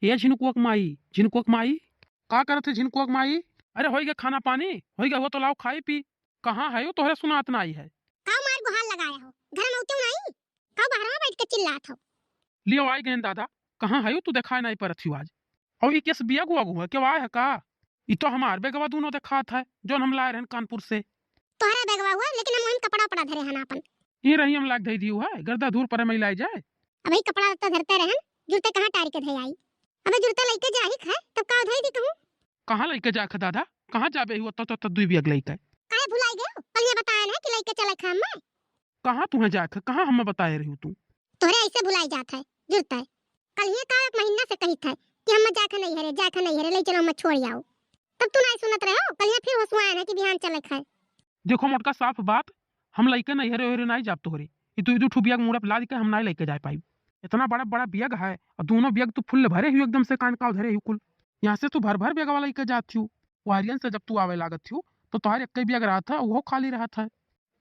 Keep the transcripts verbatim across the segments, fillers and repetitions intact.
ए झिनकुआ क माई, झिनकुआ क माई। का करत है झिनकुआ क माई? अरे होई गए खाना पानी, होई गए, हुआ तो लाओ खाई पी। कहाँ है यो, तोहरे सुनात नाई है। का मार गुहार लगाया हो, घर में उतू नाई? का बहरवा बैठ के चिल्लात हो? लियो आई गए दादा, कहाँ है यो, तू देखाए नाई परत हियो आज। और ई केस बिया गुआ गुआ के वाय है का? ई तो हमार बेगवा दूनो देखात है, जौन हम लाए रहन कानपुर से। तोहरा बेगवा हुआ, लेकिन हम ओहिम कपड़ा उपड़ा धरे हन आपन। ई रही हम लाग धई दियो है, गर्दा धूर पर में लाई जाए। अबही कपड़ा लत्ता धरते रहन, जुरते कहाँ टारी के धई आई? अबे जुरते लइके जाही खाए, तब का धई दी कहूँ? कहाँ लइके जाए खा दादा? कहाँ जाबे हुआ तो, तो, तो दुई बियग लइके? काहे भुलाई गयो? कल ये बताया ना कि लइके चले खाए मैं। कहाँ तुहे जाए खा? कहाँ हमें बताए रही तू? तोहरे ऐसे भुलाई जात है, जुरते। कल ये का एक महीना से कही था कि हम जाए खा नहीं हरे, जाए खा नहीं हरे, ले चलो हम छोड़ आओ। तब तू नहीं सुनत रहे हो, कल ये फिर हंसुआए ना कि बिहान चले खाए। देखो मोटका, साफ बात, हम लइके नैहरे ओहरे नाई जाब तोहरे। ई तू, ई दू ठू बियग मुड़ा पे लाद के हम नाई लइके जाए पाइब। इतना बड़ा बड़ा बियग है, और दोनों बियग तू फुल भरे हियो एकदम से, कान काव धरे हियो कुल। यहाँ से तू भर भर बियगवा लइके जात हियो। वारियन से जब तू आवे लागत हियो, तो तोहार एक्के बियग रहत है, उहो खाली रहत है।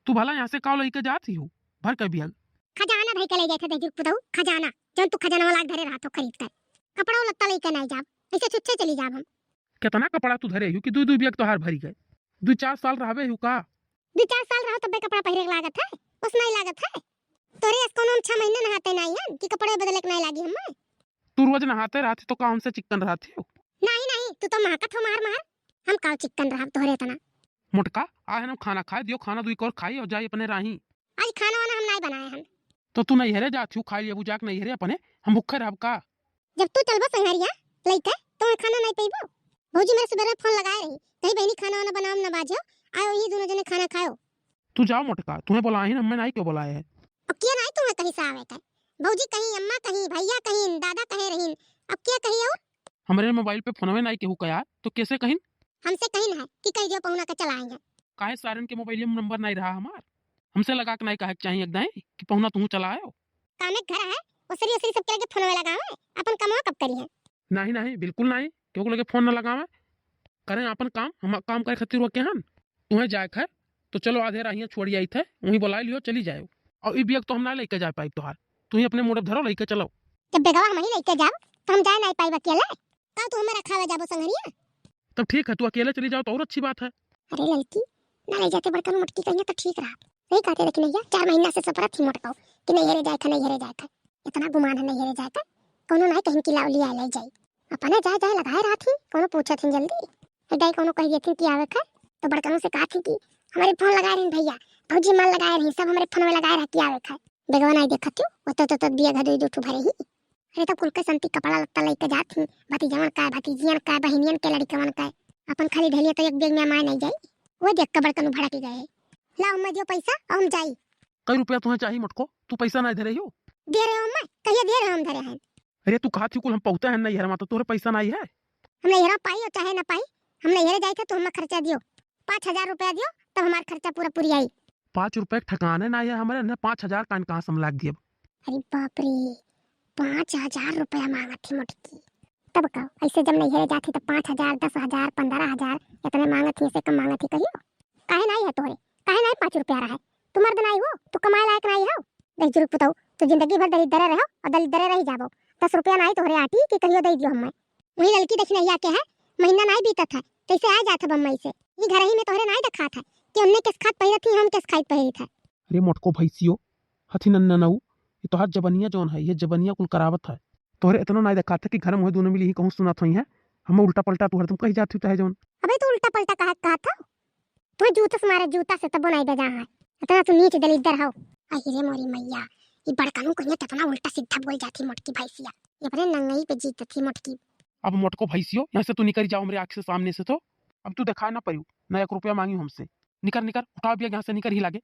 तू भला यहाँ से काव लइके जात हियो, भर के बियग? खजाना धइ के ले जाए थे दहिजुर पुतऊ, खजाना, जौन तू खजाना वाला धरे रहत हो खरीद कर। कपड़ा लत्ता लइके नाई जाब, ऐसे छुच्छे चली जाब हम। कितना कपड़ा तू धरे हियो कि दू दू बियग तोहार भरी गए? दू चार साल रहबे हियो का? दू चार साल रहो तब्बे कपड़ा पहिरे के लागत है, ओस नाई लागत है। तोरे अस कोनो हम छह महीना नहाते नाई हन कि कपड़े बदले के नाई लागी हमें। तू रोज नहाते रहती तो का हमसे चिक्कन रहती हो? नहीं, नहीं, तू तो महकत हो मार मार। हम काव चिक्कन रहब तोहरे इतना? मोटका, आ है ना खाना खाए दियो, खाना दुई कौर खाई और जाई अपने राही। आज खाना वाना हम नाई बनाए हन। तो तू नैहरे जात हियो, खाई लेबू जाके नैहरे अपने, हम भूखे रहब का? जब तू चलबो संघरिया लइके, तो मैं खाना नाई पइबो। भौजी मेरे सुबह में फोन लगाए रही, कहीं बहनी खाना वाना बनाओ ना बाजियो, आयो ये दोनों जने खाना खाओ। तू जाओ मोटका, तुम्हें बुलाए हैं, हमें नाई क्यों बुलाए है? अब किया नाई तुम्हें कहीं से आवे का? भौजी कहीं, अम्मा कहीं, भैया कहीं, दादा कहे रहीन, अब क्या कही और? हमरे मोबाइल पे फोनवे नाई केहू का यार, तो कैसे कहिन? हमसे कहिन है कि कह दियो पहुना के चलाएंगे। काहे सारन के मोबाइल में नंबर नाई रहा हमार? हमसे लगा के नाई कहे के चाहिए एक दाई कि पहुना तुहू चलायो। कामे के घर है, ओसरी ओसरी सबके लगे फोनवे लगावे, अपन कमवा कब करी है? नहीं, नहीं, बिल्कुल नहीं, केहू के लगे फोन ना लगावे, करें अपन काम, हम काम करे खातिर वो के हन। तुम्हें जाए के है, तो चलो आधे राहिया छोड़ आई थे, वहीं बुला लियो, चली जाओ। और ई बियग तो हम ना लेके जा पाई तोहार, तू ही अपने मोड़े धरो, लेके चलो। जब बेगवा हम ही लेके जाओ, तो हम जाए नहीं पाई अकेले। का तू हमें रखावे जाबो संघरिया? तब ठीक है, तू अकेले चली जाओ तो और अच्छी बात है। अरे लड़की, ना ले जाते बड़कन मोटकी कहिया तो ठीक रहा। नहीं कहते, लेकिन भैया, चार महीना से सपरत ही मोटकाओ कि नैहरे जाए था, नैहरे जाए था। इतना गुमान है नैहरे जाए था, कोनो नाई कहीं की लाव लिया ले जाई। अपने जाए जाए लगाए रहत ही, कोनो पूछत ही जल्दी। ए दाई कोनो कह देथिन कि आवे खा, तो बड़कनों से कहत ही कि हमरे फोन लगाए रही भैया, भौजी मन लगाए रही, सब हमरे फोन में लगाए रह कि आवे खा। बेगवा नाई देखत हो, वो तो, तो, तो बिया घर दो, दो ठो भरे ही। अरे तब कुल के संती कपड़ा लत्ता लेके जात ही, भतीजवन का, भतीजियन का, बहिनियन के, लड़िकवन का। अपन खाली ढेलिया तो एक बेग में माय नहीं जाई। वो देख के बड़कनू भड़क गए। लाओ मैं दियो पैसा और हम जाई। कई रुपया तुम्हें चाहिए मोटको? तू पैसा नहीं धरे हो? दे रहे हो मैं, कहिए दे रहे हो हम धरे हैं। अरे तू कहा थी कुल हम पहुँचे हैं नैहर में, तो तोहरे पैसा नहीं है। हम नैहर पाई और चाहे ना पाई, हम नैहर जाए थे तो हमें खर्चा दियो। पाँच हजार रुपया दियो, तब हमार खर्चा पूरा पूरी आई। पाँच रुपया के ठिकाने ना है हमारे, ना पाँच हजार कान कहाँ से हम लाग दिए। अरे बाप रे, पाँच हजार रुपया मांगत थी मोटकी। तब का, ऐसे जब नैहरे जाती तो पाँच हजार, दस हजार, पन्द्रह हजार, इतने मांगत थी, इससे कम मांगत थी कहियो? काहे नहीं है तोहरे? काहे नहीं पाँच रुपया रहा है? तू मर्द नहीं हो, तू कमाए लायक नहीं हो। देख जुरुक पुतऊ, तू जिंदगी भर दलिद्दरे रहो और दलिद्दरे रही जाबो। दस रुपया नहीं तोहरे आटी कि कहियो दे दियो हमें। वही लड़की दखिनैया के है, महीना नहीं बीतत है, कैसे आ जात है बम्बई से? ये घर ही में तोहरे नहीं दिखात है कि हमने किस खात पहिरत ही, हम किस खात पहिरत है। अरे मोटको भैंसियो, हथी नन्ना नऊ, ये तोहार जबनिया जौन है, ये जबनिया कुल करावत है। तोहरे इतनो नहीं दिखात है कि घर में दोनों मिली ही कहूँ सुनात हुई है, हमें उल्टा पलटा तू हरदम कही जाती है जौन। अबे तू उल्टा पलटा कहा, कहा था? तू जूता से मारे, जूता से तब नहीं बजा है, इतना तू नीच दलिद्दर हो। अहि रे मोरी मैया, ये बड़कनू कहिए कितना उल्टा सीधा बोल जाती मोटकी भैंसिया, ये अपने नंगई पे जीत थी मोटकी। अब मोटको भैंसियो, यहाँ से तू निकल जाओ मेरे आँख से सामने से तो। अब तू दिखा ना परियो, ना एक रुपया मांगी हमसे। निकर, निकर, उठाओ बिया यहाँ से, निकर ही लागे।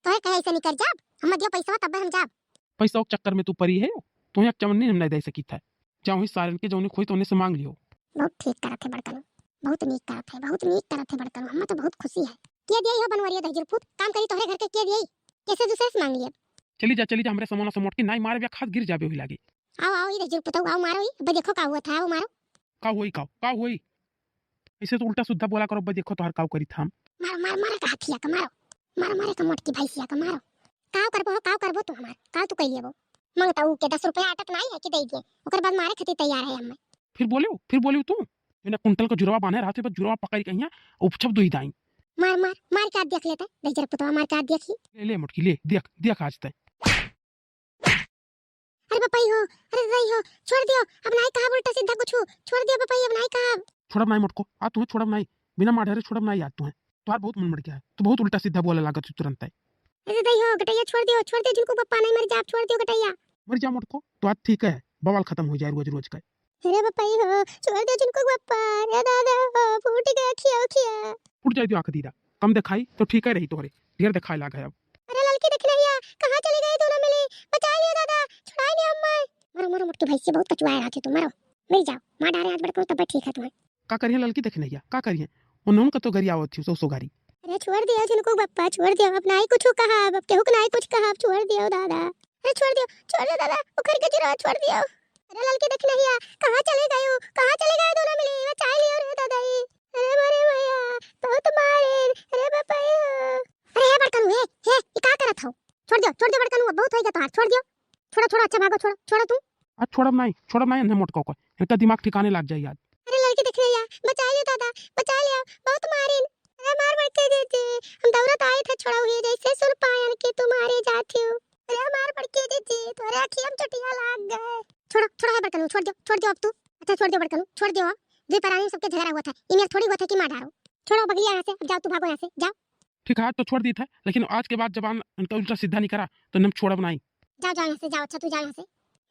तोहे कहे ऐसे निकर जाब, हम दियो पैसा तब हम जाब। पैसा के चक्कर में तू परी है, तोहे एक चवन्नी हम नहीं दे सकी था। जाओ ही सारन के जौने खोई तौने से मांग लियो। बहुत ठीक करत है बड़कनू, बहुत नीक करत है, बहुत नीक करत है बड़कनू, हमें तो बहुत खुशी है। के दिया हो बनवरिया दहिजुर पूत, काम करी तोहरे घर के के दिया, कैसे दूसरे से मांग लिए? चली जा, चली जा, हमरे समोना से मोटकी नाई मारे बे, खाद गिर जाबे हुई लागे। आओ, आओ, ई दहिजुर पुतऊ, आओ मारो, ई, अबे देखो का हुआ था, आओ मारो। का हुई, का, का हुई? ऐसे तो उल्टा सुद्धा बोला करो, अबे देखो तोहर काव करी था हम। मारो, मारो, मारो का हथिया का मारो, मारो, मारो का मोटकी भैंसिया का मारो। काव करबो हो, काव करबो तू हमार, काव तू कह लेबो? मंगता ऊ के दस रुपया अटक नाई है कि दे दिए, ओकर बाद मारे खातिर तैयार है हमें। फिर बोलियो, फिर बोलियो तू। इन्हें कुंटल का जुरवा बांधे रहते, बस जुरवा पकड़ के हियाँ उपछप दुई दाई। मार, मार, मार के आज देख लेते। देख जरा पुतवा, मार के आज देखी। ले, ले मोटकी, ले, देख, देख आज तय। अरे बपई हो, अरे रही हो, छोड़ दियो, अब नाई कहब उल्टा सीधा कुछ, छोड़ दियो बपई, अब नाई कहब। छोड़ब नाई मोटको, आ तुहे छोड़ब नाई, बिना मार डरे छोड़ब नाई आज तुहे। तोहार बहुत मन मर गया है, तू बहुत उल्टा सीधा बोले लागत है तुरंत है। अरे दई हो गटैया, छोड़ दियो, छोड़ दियो झुनकू बप्पा, नहीं मर जाब, छोड़ दियो गटैया। मर जा मोटको, तो आज ठीक है, बवाल खत्म हो जाए रोज रोज का। अरे बपई हो, छोड़ दियो झुनकू बप्पा, रे दादा हो, फूट गया खिया खिया। फूट जाए दियो आँख दीदा, कम दिखाई तो ठीक है रही तोहरे, ढेर दिखाए लाग है अब। अरे ललकी दखिनहिया, कहाँ चली गई दोनों मिली, बचाई लियो दादा, छुड़ाई लियो अम्मा। मरो मरो मोटकी भैंसी, बहुत कचुआए रहती तू, मरो, मर जाओ, मार डारे आज बड़को तब ठीक है तुम्हें। का करिए ललकी दखिनहिया, का करिए? उन्होंने का तो गरियावत थी, सो सो गारी। अरे छोड़ दियो झुनकू बप्पा, छोड़ दियो, अब नाई कुछ कहा, अब केहू के नाई कुछ कहा, अब छोड़ दियो दादा। अरे छोड़ दियो, छोड़ दियो दादा, उखर के जुरवा छोड़ दियो। अरे ललकी दखिनहिया, कहाँ चले गयो, कहाँ चले गयो दोनों मिली, बचाई लियो रे दादा ई। अरे मोरे भैया, बहुत मारे, अरे बपई हो। अरे हे बड़कनू, हे, हे, ई का करत हो? छोड़ दियो, छोड़ दियो बड़कनू, अब बहुत होइगा तोहार, छोड़ दियो। छोड़ो, छोड़ो, अच्छा भागो, छोड़ो, छोड़ो तू। आज छोड़ब नाई, छोड़ब नाई, अन्हे मोटको को। इनका दिमाग ठिकाने लाग जाए आज। अरे ललकी दखिनहिया, बचाई लियो दादा, बचाई लियो, बहुत मारिन। अरे मार बड़की जीजी, हम दौड़त आई थे, छोड़ा हुई जैसे सुन पायन कि तू मारे जाती हो। अरे मार बड़की जीजी, तोरे अखिया में चोटिया लाग गए। छोड़ो, छोड़ो है बड़कनू, छोड़ दियो, छोड़ दियो अब तू। अच्छा छोड़ दियो बड़कनू, छोड़ दियो अब। दुई परानी सबके झगड़ा हुआ था, इमें थोड़ी हुआ था कि मार डारो। छोड़ो बगलिया यहाँ से, अब जाओ तू भागो यहाँ से, जाओ। ठीक है, आज तो छोड़ दी था, लेकिन आज के बाद जबान इनका उल्टा सीधा नहीं करा, तो इन्हें छोड़ब नाई। जाओ, जाओ यहाँ से, जाओ, अच्छा तू जाओ यहाँ से।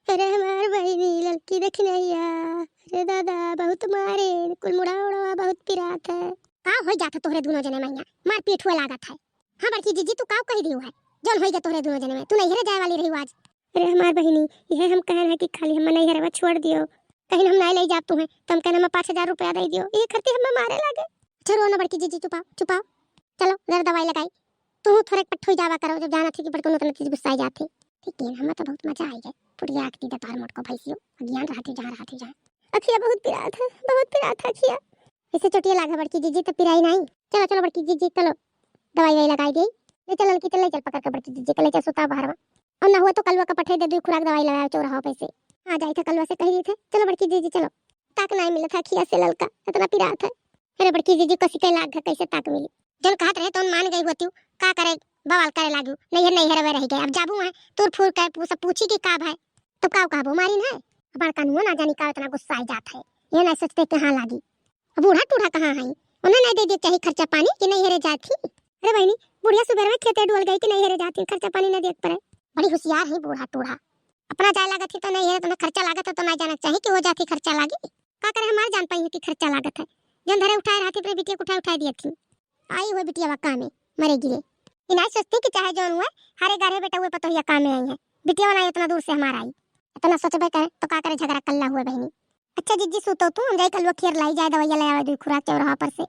अरे हमार बहिनी ललकी दखिनहिया, अरे दादा बहुत मारे, कुल मुड़ा उड़वा बहुत पिरात है। का हो जात है तोहरे दोनों जने मैया, मार पीट हुआ लागत है। हाँ बड़की जीजी, तू का कही दियो है, जौन होइगा तोहरे दोनों जने में, तू नैहरे जाए वाली रही आज। अरे हमार बहिनी, यह हम कहन है कि खाली हम नैहरवा छोड़ दियो, कहीं हम नाई ले जाब तुहे, तो हम कहन हम पाँच हजार रुपया दे दियो, ये खर्चे हम मारे लागे। अच्छा रो ना बड़की जीजी, चुपाओ, चुपाओ, चलो जरा दवाई लगाई। तू थोड़े पट्ठोई जावा करो, जब जाना थी कि बड़कनू उतना तेज गुस्सा जाते। लेकिन हमें तो बहुत मजा आई गए, पुड़िया आँख दीदा तोहार मोटको भैंसियो, अज्ञान रहती जहाँ रहती जहाँ। अखिया बहुत पिरात है, बहुत पिरात है अखिया। इसे चोटिया लाग है बड़की जीजी, तो पिराई नाई। चलो, चलो बड़की जीजी, चलो, दवाई वाई लगाई दे। ले चल ललकी, चल, ले चल पकड़ के बड़की जीजी के, ले चल सुता बाहर में। और ना हुआ तो कलवा का पठे दे, दो खुराक दवाई लगाए चौराहा पे से। हाँ, जाई था कलवा से कही दी थे, चलो बड़की जीजी, चलो। ताक नाई मिलत है अखिया से ललका, इतना पिरात है। अरे बड़की जीजी, कसी के लाग है, कैसे ताक मिली? जौन कहत रहे तौन मान गई होती, का करे, बवाल करे लागू, नैहर नैहर वे रह गए, अब जाबू वहाँ तूर फूर के पू-, सब पूछी कि का भाई, तब का कहबो, मारिन है। हमार कानुओ ना जानी का इतना गुस्सा जात है, ये नहीं सोचते कहाँ लागी। अब बूढ़ा टूढ़ा कहाँ है, उन्हें नहीं दे दिए चाही खर्चा पानी कि नैहरे जात ही। अरे बहनी, बुढ़िया सुबह में खेते डुअल गई कि नैहरे जात ही, खर्चा पानी नहीं देख पड़े। बड़ी होशियार है बूढ़ा टूढ़ा, अपना जाए लागत ही तो नैहरे, तो ना खर्चा लागत है तो ना जाना चाहिए कि वो जाती खर्चा लागी। का करे हमार जान पाई है कि खर्चा लागत है, जौन धरे उठाए रहती अपने बिटिया को उठाए उठाए दिए थी। आई हुए बिटिया वा कामे, मरे गिरे। ई नाई सोचती कि चाहे जौन हुए, हरे गारे बेटा हुए पतोहिया कामे आई है। बिटिया ना इतना दूर से हमारा आई। इतना सोचबे करे तो का करे झगड़ा कल्ला हुए बहनी। अच्छा जीजी सूतो तू, हम जाई कलवा खीर लाई जाए, दवाइया ले आवे दुई खुराक चौराहा पर से।